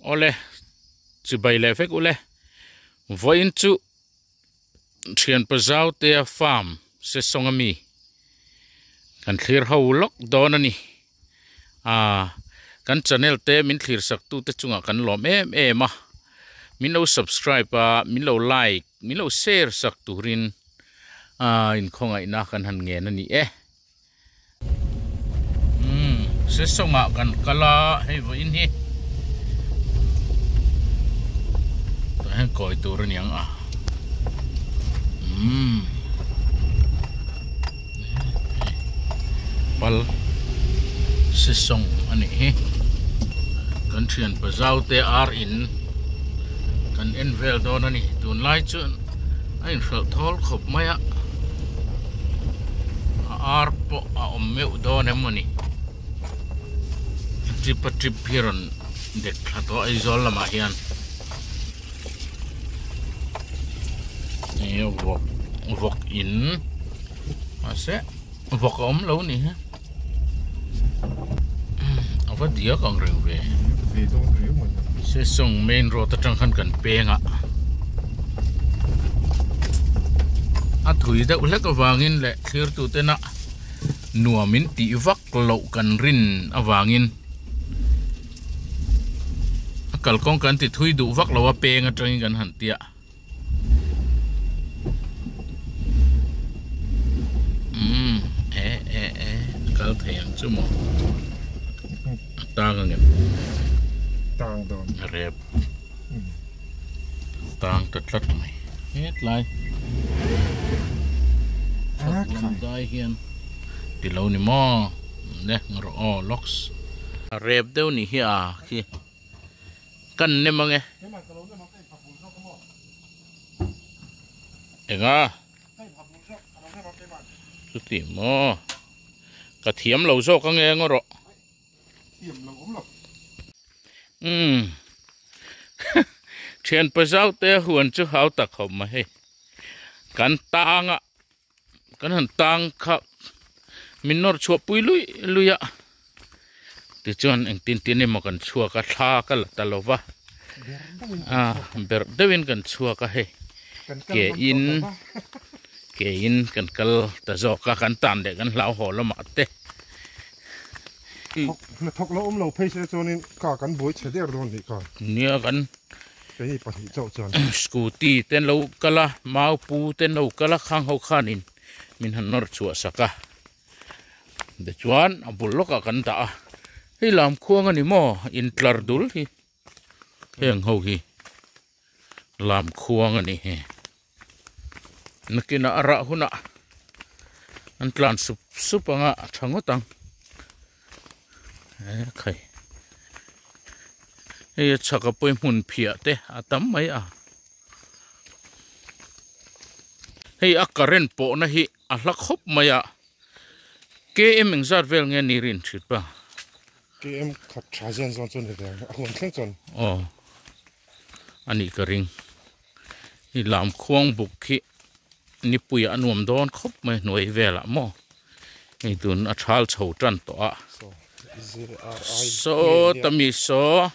Awle, chibai leh vek ule. Vawiin chu thianpa Zautea farm Sesawng ami kan thlir ho lawk dawn a ni. Aa kan channel te min thlir sak tu te chungah kan lawm em em a. Min lo subscribe a, min lo like, min lo share sak turin aa inkhawngaihna kan han ngen a ni e. Umm sesawngah kan kal a hei vawiin hi tah hian kawi tur a ni ang a umm pal sesawng a nih hi kan thian pazau te ar in kan en vel dawn a ni tunlai chuan a inhralh thawl khawp mai a. A ar pawh a awm meuh dawn em mawni a trip a trip hi rawn dek thla tawh Aizawl lamah hian ih vawk vawk in mahse vawk a awm lo ni hi a va diak ang reng ve Sesawng main road atang khan kan peng a. A thui deuh hlek avangin leh thlirtu tena nuamin tih vak loh kan rin avangin a kalkawng kan ti thui duh vak lo a peng atangin kan han tia. Umm e e e kal thei ang chu maw a tang angem tang dawn a rep. Tang ta tlat mai hetlai lam dai hian ti lo ni maw le rawh aw locks a rep deuh nih hi a khi kan nem ange enga chuti maw ka thiam lo zawk ange ngaw rawh. Umm thianpa zau te huan chu hau tak khawp mai hei kan tang a kan han tang kha min nawr chhuah pui lui lui a tichuan engtin tin emaw kan chhuak a thla ka la ta lo va a berh deuhin kan chhuak a hei ke in ke in kan kal ta zawk a kan tan leh kan hlauhawm lamah te. Thawk hnathawk lo awm lo phei se chuanin car kan buai chhe der dawn nih kha. Nia kan Keini pahnih chauh chuan. Scooty te an lo kal a, mau pu te an lo kal a, khang ho khanin min han nawr chhuah sak a. Tichuan a bul lawkah kan dah a, hei lam khuang a ni maw intlar dul hi heng ho hi lam khuang a ni hi. Nakinah a rah hunah an tlan sup sup anga a tha ngawt ang e khai hei a chhak a pawi hmun phiah te a tam mai a hei a current pawhna hi a hla khawp mai a km engzat vel nge ni rin thit pa km khat tha zen zawn chu ni ve ang a huan thleng chuan aw a nih ka ring. Hei lam khuang buk hi nipui a nuam dawn khawp mai hnuai velah maw hei tun a thal chho tan tawh a saw tami saw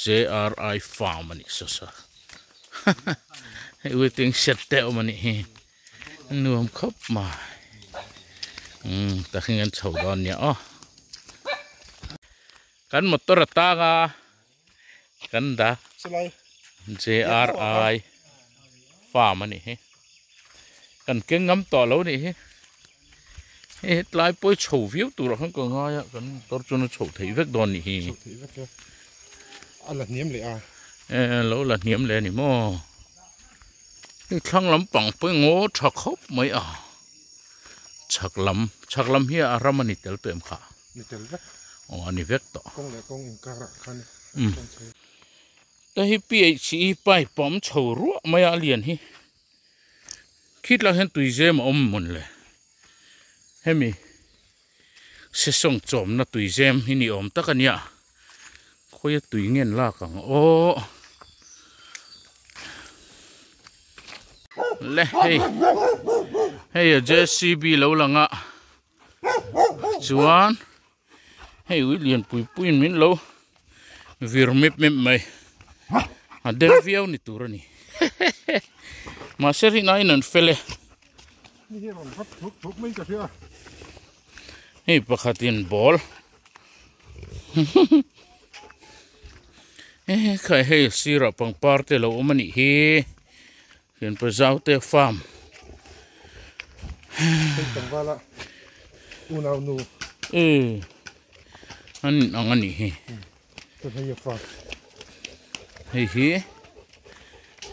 JRI farm a nih saw saw hei waiting shed te a awm a nih hi nuam khawp mai umm takhin an chho dawn nia aw kan motor a tang a. Kan dah JRI farm a nih hi kan keng ngam tawh lo a nih hi hei hetlai pawh hi chho viau turah khan ka ngai a kan motor chuan a chhoh theih vek dawn a nih hi a la hniam leh a e lo la hniam leh a ni maw hei thlang lampang pawh hi ngaw tha khawp mai a chhak lam chhak lam hi a ram a ni tel tawh em kha. Ni tel vek. Aw a ni vek tawh. Kawng leh kawng inkarah khan an chho. Ta hi PHE pipe a awm chho ruah mai a a lian hi. Khitlah hian tuizem a awm mawn le. Hemi sesawng chawmna tuizem hi ni awm tak a nia. Khawia tui nge an lak ang aw. Le hei hei a JCB lo lang a. Chuan hei ui lian pui puiin min lo. Vir mip mip mai. A den viau ni tur a ni. Mahse rin aiin an fel e. Hei pakhatin ball. He khai hei sirah pangpar te lo awm a nih hi. Thianpa Zaute farm. Hei tlangvala unau nu. E an in ang a nih hi. Chuan hei a farm. Hei hi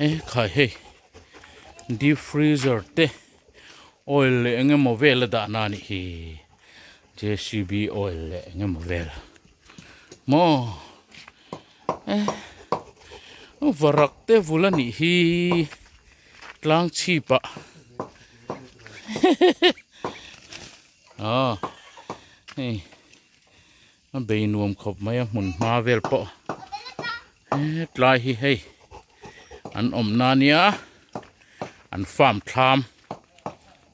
e khai hei deep freezer te oil leh eng emaw vel a dahna a nih hi J_C_B oil leh eng emaw vel maw. Varak te vul a nih hi tlang chhip ah aw hei a bei nuam khawp mai a hmun hma vel pawh hetlai hi hei an awmna ania an farm thlam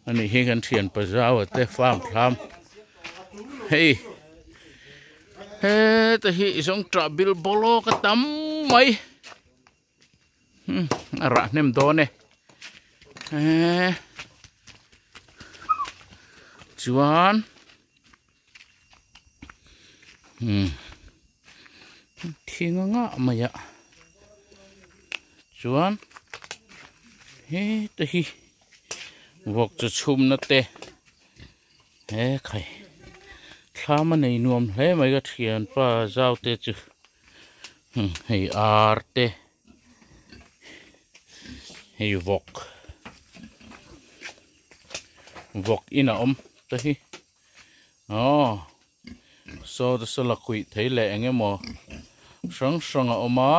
a nih hi kan thian pazaua te farm thlam hei. Heta hi zawng ṭah bil bawlawk a tam mai a rah hnem dawn e eee chuan umm thing anga mai a chuan heta hi vawk chaw chhumna te. He khai thlam a nei nuam hle mai ka thianpa zau te chu hei ar te hei vawk vawk in a awm te hi aw saw te saw la khuih thei leh eng emaw hrang hrang a awm a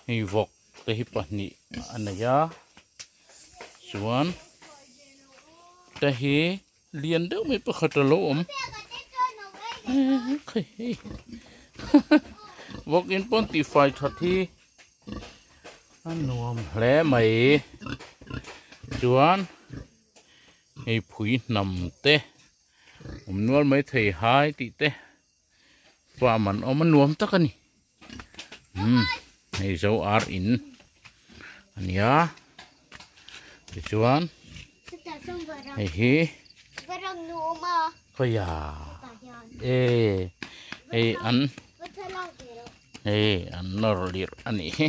hei vawk te hi pahnih a nei a chuan te hi lian deuh mai pakhat a lo awm hei vawk in pawn tih fai that hi a nuam hle mai chuan hei phui hnam te awm nual mai thei hai tih te. Farm an awm a nuam tak a ni umm hei zo ar in a nia tichuan hei hi khawiah e hei an hei an nawr lirh a nih hi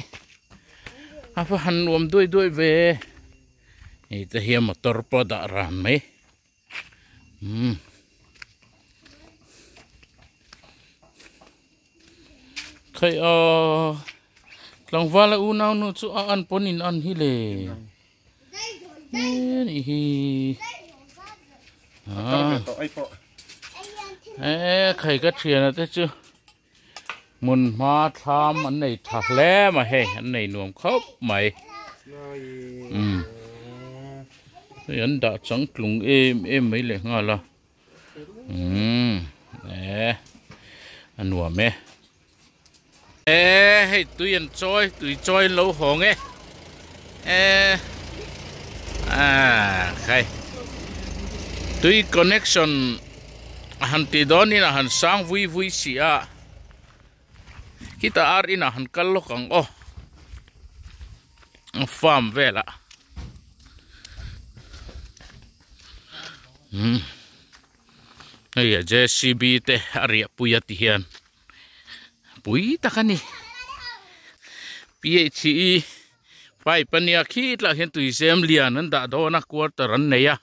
a va han nuam duai duai ve hei te hian motor pawh a dah ran mai. Umm khaih a tlangval a unau nu chu a an pawn in an hi le he nih hi a he khai ka thian a te chu hmun hma thlam an nei tha hle mai hei an nei nuam khawp mai umm hei an dah changtlung em em mai leh nghal a umm eh a nuam e eh hei tui an chawi tui chawi an lo hawng e eh ah khai tui connection. A han tih dawnin a han sang vui vui si a, khitah ar inah han kal lawk ang aw, a farm velah umm hei a J C B te a riah pui a ti hian pui tak a ni P H E pipe a nia khitlah hian tuizem lian an dah dawn a quarter an nei a.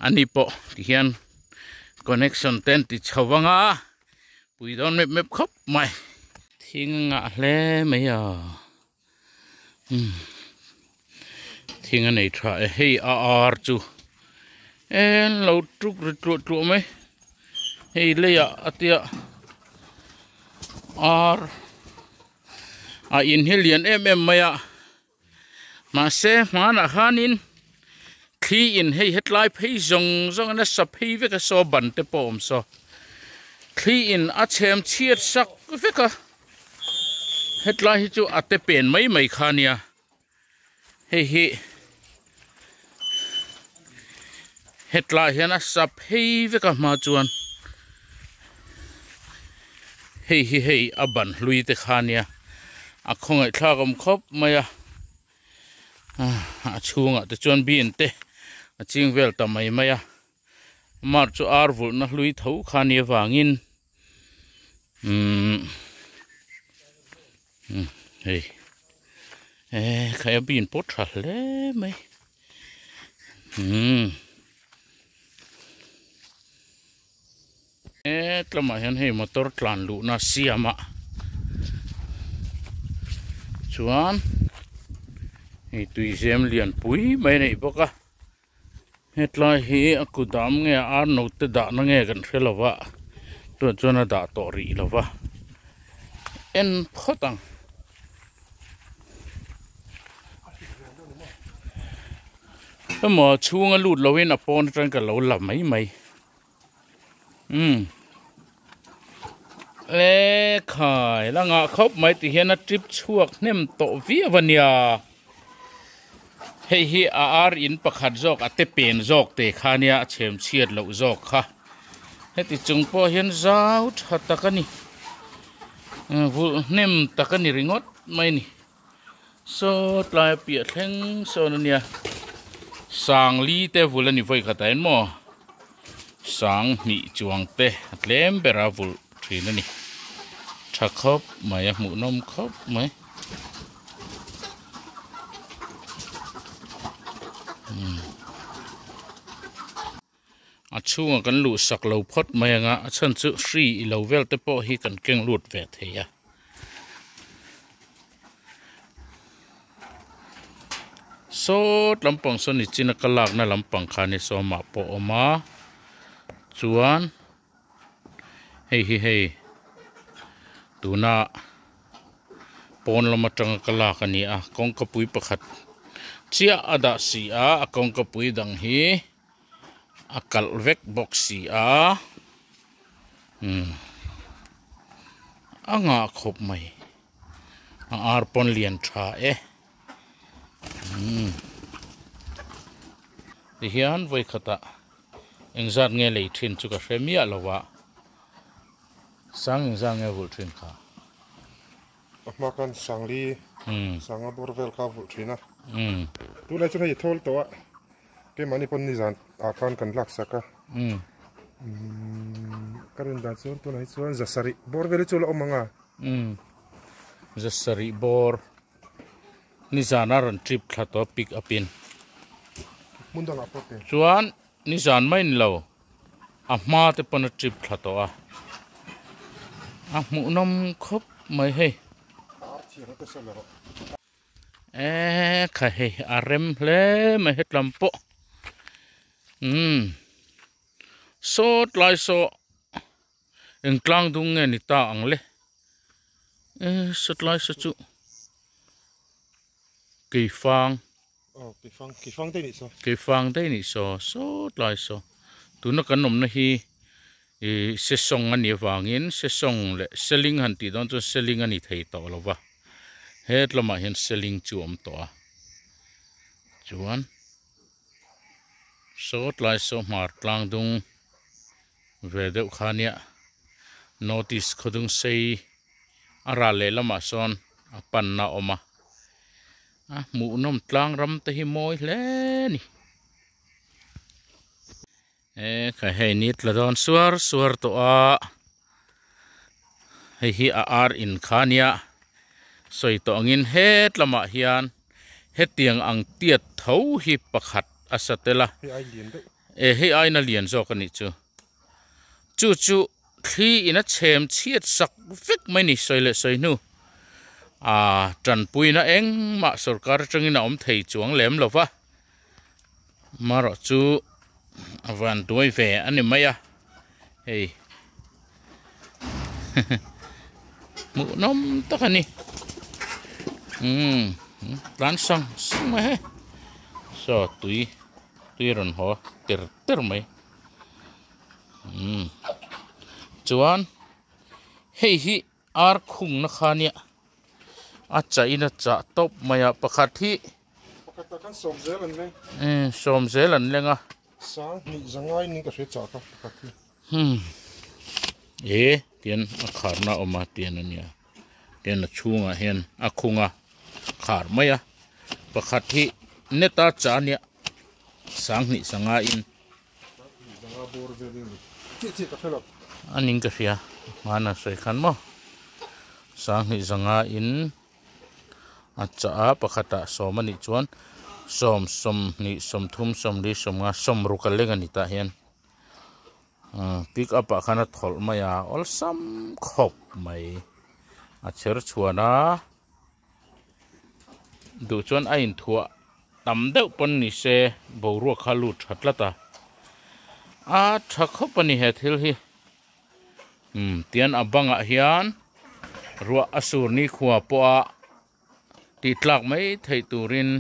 Ani pawh ti hian connection te an ti chho vang a pui dawn mep mep khawp mai thing a ngah hle mai a umm thing a nei tha e hei a ar chu en lo tuk ri tluah tluah mai hei leiah a tia ar a in hi lian em em mai a. Mahse hmanah khanin thli in hei hetlai phei zawng zawng a nasa phei vek a saw ban te pawh a awm saw thli in a chhem chhiat sak vek a hetlai hi chu a te pen mai mai kha a nia hei hi hetlai hian a sa phei vek a hma chuan. Hei hi hei a ban hlui te kha nia a khawngaih thlak awm khawp mai a a chhungah te chuan bean te a ching vel ta mai mai a mar chu ar vulhna hlui tho kha nia vangin umm hei eh khai a bean pawh tha hle mai umm. He tlamah hian hei motor tlan luhna siam a chuan hei tuizem lian pui mai a neih bawk a hetlai hi a kut ah awm nge a ar no te dahna nge kan hre lo va tunah chuan a dah tawh rih lo va en phawt ang. Emaw chhunga lut loin a pawn atang ka lo la mai mai. Umm e khai la ngah khawp mai ti hian a trip chhuak hnem tawh viau a nia hei hi a ar in pakhat zawk a te pen zawk te kha nia a chhem chhiat loh zawk kha heti chung pawh hian zau tha tak a ni vulh hnem tak a ni ringawt mai a ni. Saw tlai a piah thleng sawn a nia sangli te vul a ni vawi khat ah hian maw sang hnih chuang te a tlem ber a vulh thin a ni tha khawp mai a hmuhnawm khawp mai a chhungah kan luh sak lo phawt mai ang a a chhan chu hri ilo vel te pawh hi kan keng lut ve thei a. Sawt lampang saw ni chin a ka lakna lampang kha ni sawmah pawh a awm a chuan hei hi hei tuna pawn lam atanga ka lak a ni a kawngkapui pakhat chiah a dah si a a kawngkapui dang hi a kalh vek bawk si a umm a ngah khawp mai a ar pawn lian tha e umm tihian vawikhatah engzat nge lei thin chu ka hre miah lo a sang engzat nge vulh thin kha. A hma khan Sangli Sanga bawr vel kha a vulh thin a. Tunah chuan hei thawl tawh a, keimahni pawn nizan ah khan kan lak sak a. Ka rin dan chuan tunah hi chuan za sarih bawr vel hi chu la awm ang a. Za sarih bawr nizan a rawn trip thla tawh a pick up in. Hmun dangah pawh te. Chuan nizan mai ni lo. A hma te pawn a trip thla tawh a a hmuhnawm khawp mai hei eee kha hei a rem hle mai hetlam pawh umm saw tlai saw eng tlang dung nge ni ta ang le eee saw tlai saw chu keifang. Aw keifang keifang daih nih saw. Keifang daih nih saw saw tlai saw. Tuna kan awmna hi ih sesawng a nih avangin sesawng leh seling han tih dawn chuan seling a ni thei tawh lo va. Het lamah hian seling chu a awm tawh a. Chuan saw tlai saw hmar tlang dung ve deuh kha nia notice khawdung sei a ral leh lamah sawn a panna a awm a. A hmuhnawm tlang ram te hi mawi hle a ni. E kha hei ni tla dawn suar suar tawh a hei hi a ar in kha nia sawi tawh angin het lamah hian hetiang ang tiat tho hi pakhat a sa tel a e hei aiin a lian zawk a nih chu chu chu Thli in a chhem chhiat sak vek mai ni sawi leh sawi hnu ah tanpuina engmah sorkar atangin a awm thei chuang lem lo va marawh chu a van duai ve a ni mai a hei hmuhnawm tak a ni umm tlan sang sang mai he saw tui tui rawn haw ter ter mai. Umm chuan hei hi ar khungna kha nia a chah in a chah tawp mai a pakhat hi pakhat ah khan sawm zel an leng umm sawm zel an leng a sang hnih zangai ning ka hria chah kha pakhat hi umm e. Tian a kharna a awm a tian a nia tian a chhungah hian a khung a khar mai a pakhat hi net a cha ania sanghnih sanga in a ning ka hria hmana sawi khan maw sanghnih zanga in a chah a pakhatah sawm a nih chuan sawm sawmhnih sawmthum sawmli sawmnga sawmruk a leng a ni tah hian. Pick up ah khan a thawlh mai a awlsam khawp mai a chher chhuan a duh chuan a inthuah tam deuh pawn ni se boruak kha a lut tha tlat a a tha khawp a ni he thil hi umm tian a bangah hian ruah a sur nikhua pawh a tih tlak mai theih turin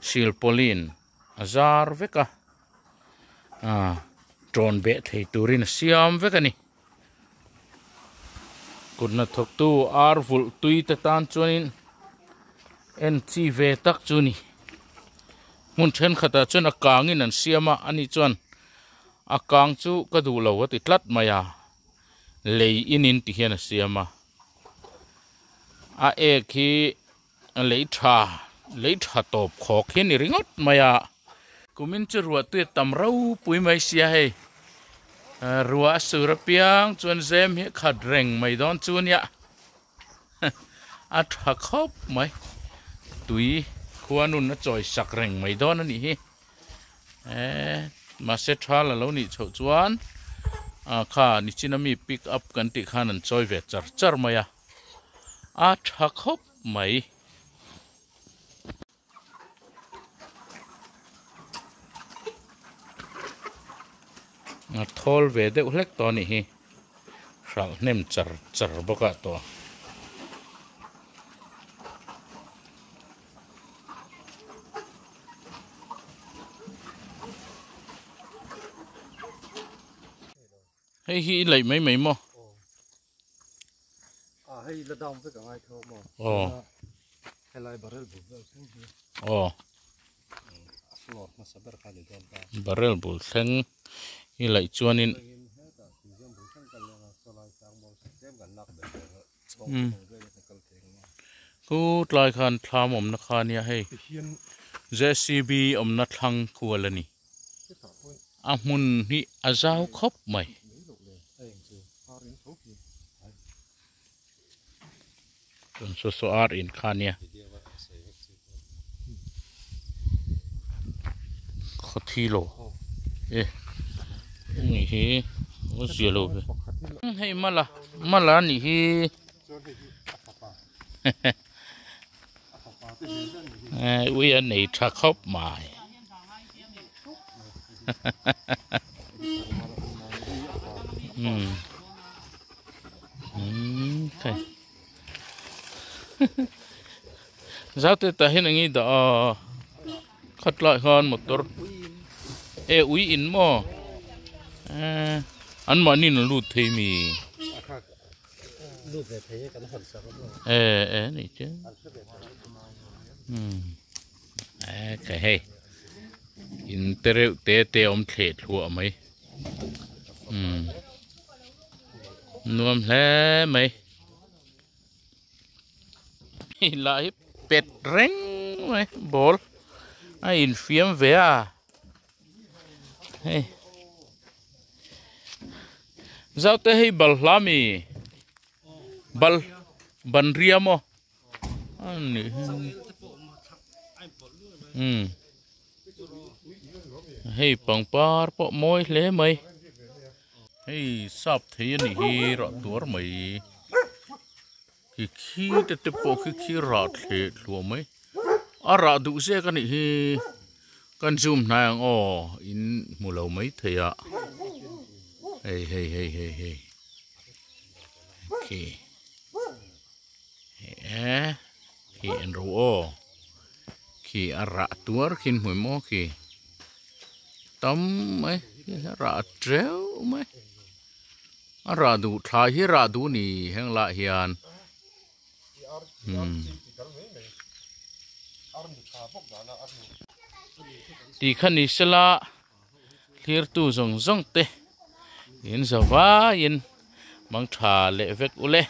silpauline a zar vek a ah tawn beh thei turin a siam vek a ni kut hnathawk tu ar vulh tui te tan chuanin en chi ve tak chu a ni hmun thenkhatah chuan a kangin an siam a ani chuan a kang chu ka duh lo a ti tlat mai a lei in in ti hian a siam a. A ek hi lei tha lei tha tawp khawk hi a ni ringawt mai a kumin chu ruah tui a tam ropui mai sia hei ruah a sur apiang chuan zem hi a khat reng mai dawn chu ania a tha khawp mai tui khua nun a chawi sak reng mai dawn a nih hi. Eee mahse thal a lo nih chhoh chuan ah kha nichina mi pick up kan tih khan an chawi ve char char mai a a tha khawp mai. A thawl ve deuh hlek tawh a nih hi hralh hnem char char bawk ah tawh. Hei hi i laih mai mai maw? A hei la down vek angai tho maw? Aw. Helai barrel bul vel thleng hi. Aw. A floor hmasa ber kha ni dawn ta. Barrel bul thleng i laih chuanin. Khu tlai khan thlam awmna kha ania hei JCB awmna thlang kual a ni a hmun hi a zau khawp mai. Chuan saw saw ar in kha ania khawthi lo e ni hi a zia lo ve hei mala mala a nih hi ui a nei tha khawp mai Zaute tah hian eng nge dah a khat lai khan motor e ui in maw eh an mahni in an lut thei mi eh eh ni chu umm eh ka hei in te reuh te te a awm thleh thluah mai umm nuam hle mai. Lah hi pet reng mai ball a infiam ve a hei zau te hei bal hla mi bal ban ria maw a nih hi umm hei pangpar pawh mawi hle mai. Hei sap thei a nih hi rah tuar mai khi khi te te pawh khi khi rah thleh thluah mai a rah duh zek a nih hi kan zoom hnai ang aw in hmu lo mai thei a hei hei hei hei hei khi e khi en ro aw khi a rah tuar khi an hmu maw khi. Tam mai rah teuh mai a rah duh thlai hi rah duh ni heng lah hian umm tih kha ni sela thlir tu zawng zawng te in za vaiin. Mang tha leh vek ule.